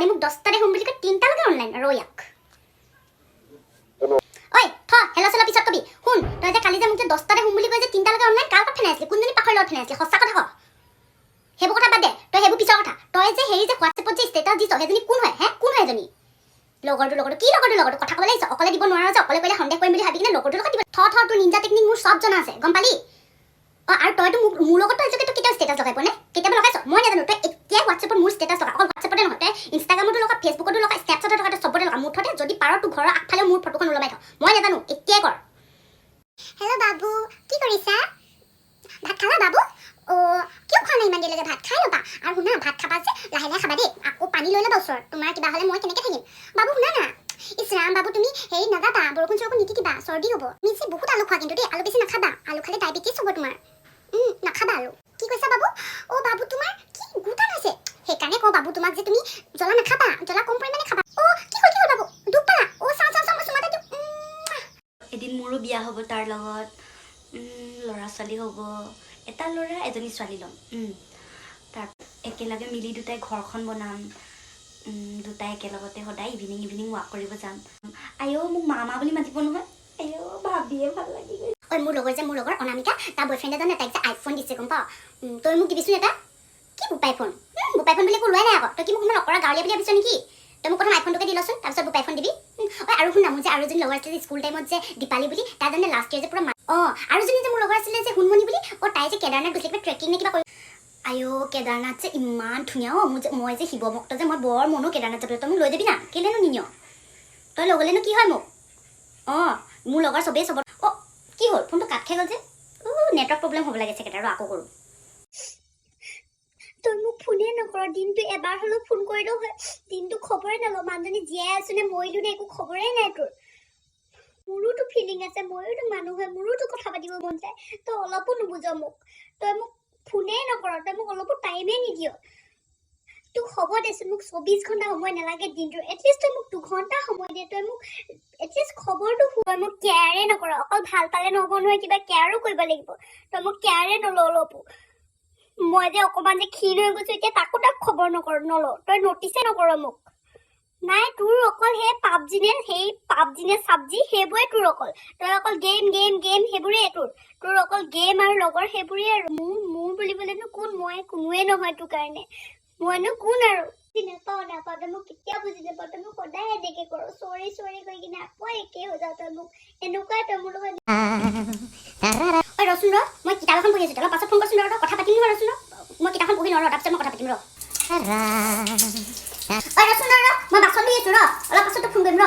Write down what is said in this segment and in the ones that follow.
কালি মোক 10টাতে শুম বুলি কৈ 3টালৈকে অনলাইন। ৰ ইয়াক। ঐ থ, হেল্ল' চেল্ল পিছত কবি। শুন, তই যে কালি যে মোক যে 10টাতে শুম বুলি কৈ যে 3টালৈকে অনলাইন, কাৰ লগত ফেনাই আছিলি? কোনজনী পাখৰ লগত ফেনাই আছিলি? সঁচা কথা ক। সেইবোৰ কথা বাদ দে তই, সেইবোৰ পিছৰ কথা। তই যে হেৰি যে হোৱাটছএপত যে ষ্টেটাছ দিছ, সেইজনী কোন হয় হে? কোন হয় এজনী? লগৰটো, লগৰটো কি? লগৰটো, লগৰটো কথা ক'বলৈ আহিছ? অকলে দিব নোৱাৰ যে, অকলে কৰিলে সন্দেহ কৰিম বুলি ভাবি কিনে লগৰটোৰ লগত দিব। থ থ, তোৰ নিঞ্জা টেকনিক মোৰ চব জনা আছে, গম পালি? অঁ, আৰু তইতো মোক মোৰ লগততো আজিলৈকে তই কেতিয়াও ষ্টেটাছ লগাই পোৱা নাই। কেতিয়াবা লগাইছ? মই নাজানো। তই এতিয়াই হোৱাটছএপত মোৰ ষ্টেটাছ লগা। অকল হোৱাটছএপতে নহয়, তই ইনষ্টাগ্ৰামতো লগা, ফেচবুকতো লগা, স্নেপচাটতো লগা, তই চবতে লগা। মুঠতে যদি পাৰ, তোৰ ঘৰৰ আগফালেও মোৰ ফটোখন ওলমাই থ। মই নাজানো, এতিয়াই কৰ। হেল্ল' বাবু, কি কৰিছা? ভাত খালা বাবু? অ', কিয় খোৱা নাই ইমান দেৰিলৈকে? ভাত খাই ল'বা। আৰু শুনা, ভাত খাবা যে লাহে লাহে খাবা দেই। আকৌ পানী লৈ ল'বা ওচৰত। তোমাৰ কিবা হ'লে মই কেনেকৈ থাকিম বাবু? শুনা না, ইছ ৰাম বাবু, তুমি হেৰি নাযাবা, বৰষুণ চৰষুণ নিতিতিবা, চৰ্দি হ'ব। তুমি যে বহুত আলু খোৱা কিন্তু দেই, আলু বেছি নাখাবা। আলু খালে ডায়েবেটিছ হ'ব তোমাৰ। নাখাবা আলু। কি কৈছা বাবু? অ' বাবু, তোমাৰ কি গুটান হৈছে? সেইকাৰণে কওঁ বাবু তোমাক যে তুমি জ্বলা নাখাবা, জ্বলা কম পৰিমাণে খাবা। অ', কি হ'ল, কি হ'ল বাবু? দুখ পালা? অ', চাওঁ চাওঁ চাওঁ, মই চুমা এটা দিওঁ। এদিন মোৰো বিয়া হ'ব তাৰ লগত। ল'ৰা ছোৱালী হ'ব, এটা ল'ৰা এজনী ছোৱালী ল'ম। তাৰ একেলগে মিলি দুটাই ঘৰখন বনাম। দুটাই একেলগতে সদায় ইভিনিং ইভিনিং ৱাক কৰিব যাম। আইঅ, মোক মামা বুলি মাতিব নহয়। আইঅ, ভাবিয়ে ভাল লাগি গৈছে। ঐ, মোৰ লগৰ যে, মোৰ লগৰ অনামিকা, তাৰ বয়ফ্ৰেণ্ডে জানে তাইক যে আইফোন দিছে, গম পাৱ? তই মোক দিবিচোন এটা। কি বোপাই ফোন? বোপাই ফোন বুলি একো ওলোৱাই নাই আকৌ। তই কি মোক ইমান অকৰা গাঁৱলীয়া বুলি ভাবিছ নেকি? তই মোক প্ৰথম আইফোনটোকে দি লচোন, তাৰপিছত বোপাই ফোন দিবি। ঐ, আৰু শুন না, মোৰ যে আৰু এজনী লগৰ আছিলে যে স্কুল টাইমত যে দীপালী বুলি, তাই জানে লাষ্ট ইয়েৰ যে পুৰা অঁ, আৰু এজনী যে মোৰ লগৰ আছিলে যে সোণমণি বুলি, অঁ, তাই যে কেদাৰনাথ গৈছিলে, কিবা ট্ৰেকিং নে কিবা কৰি। আইঅ, কেদাৰনাথ যে ইমান ধুনীয়া অ'। মোৰ যে, মই যে শিৱ ভক্ত যে, মই বৰ মনো কেদাৰনাথ যাবলৈ। তই মোক লৈ যাবি না? কেলেনো নিনিয়? তই লৈ গ'লেনো কি হয় মোক? অঁ, মোৰ লগৰ চবেই চবৰ। অঁ, কি হ'ল? ফোনটো কাট খাই গ'ল যে? নেটৱৰ্ক প্ৰব্লেম হ'ব লাগে চাগে। আৰু আকৌ কৰোঁ। তই মোক ফোনেই নকৰ দিনটো। এবাৰ হ'লেও ফোন কৰিলেও হয়। দিনটো খবৰে নলওঁ। মানুহজনী জীয়াই আছো নে মৰিলো নে একো খবৰেই নাই তোৰ। মোৰোতো ফিলিং আছে, ময়োতো মানুহ হয়, মোৰোতো কথা পাতিব মন যায়। তই অলপো নুবুজ মোক। তই মোক ফোনেই নকৰ, তই মোক অলপো টাইমেই নিদিয়। তোক হ'ব দেচোন, মোক 24 ঘণ্টা সময় নালাগে দিনটোৰ, এটলিষ্ট তই মোক 2 ঘণ্টা সময় দে। তই মোক এটলিষ্ট খবৰটো সুধ। তই মোক কেয়াৰে নকৰ। অকল ভাল পালে নহ'ব নহয়, কিবা কেয়াৰো কৰিব লাগিব। তই মোক কেয়াৰে নলৱ অলপো। মই যে অকণমান যে ক্ষীণ হৈ গৈছো এতিয়া, তাকো তাক খবৰ নকৰ, নলৱ। তই নটিচে নকৰ মোক। নাই, তোৰ অকল সেই পাবজি নে সেই পাবজি নে চাবজি, সেইবোৰে তোৰ অকল। তই অকল গেম গেম গেম, সেইবোৰেই তোৰ। তোৰ অকল গেম আৰু লগৰ সেইবোৰেই। আৰু মোৰ বুলিবলেনো কোন? মই কোনোৱে নহয় তোৰ কাৰণে। মইনো কোন আৰু? বুজি নাপাওঁ, নাপাওঁ, তই মোক কেতিয়াও বুজি নাপাওঁ। তই মোক সদায় এনেকে কৰ, চৰি চৰি কৈ কিনে আকৌ একে হৈ যাওঁ। তই মোক এনেকুৱাই, তই মোৰ লগত। ঐ, ৰচোন ৰ, মই কিতাপ এখন পঢ়ি আছো। অলপ পাছত ফোন কৰচোন। ৰ ৰ, কথা পাতিম নহয়। ৰচোন ৰ, মই কিতাপখন পঢ়ি লওঁ ৰ, তাৰপিছত মই কথা পাতিম ৰ। ঐ, ৰচোন ৰ, ৰ, মই বাচন ধুই আছো ৰ, অলপ পাছত তোক ফোন কৰিম ৰ।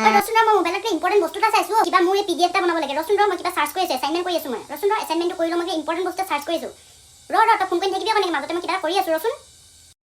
ঐ, ৰচোন ৰ, মই মোবাইলত কিবা ইম্পৰ্টেণ্ট বস্তু এটা চাইছো। কিবা মোৰ এই পিডিএফ এটা বনাব লাগে। ৰচোন ৰ, মই কিবা চাৰ্চ কৰি আছো, এছাইনমেণ্ট কৰি আছো মই। ৰচোন ৰ, এছাইনমেণ্টটো কৰি লওঁ। মই কিবা ইম্পৰ্টেণ্ট বস্তু চাৰ্চ কৰি আছো। ৰ ৰ, তই ফোন কৰি থাকিবি আকৌ নেকি? মাজতে মই কিবা এটা কৰি আছো, ৰচোন।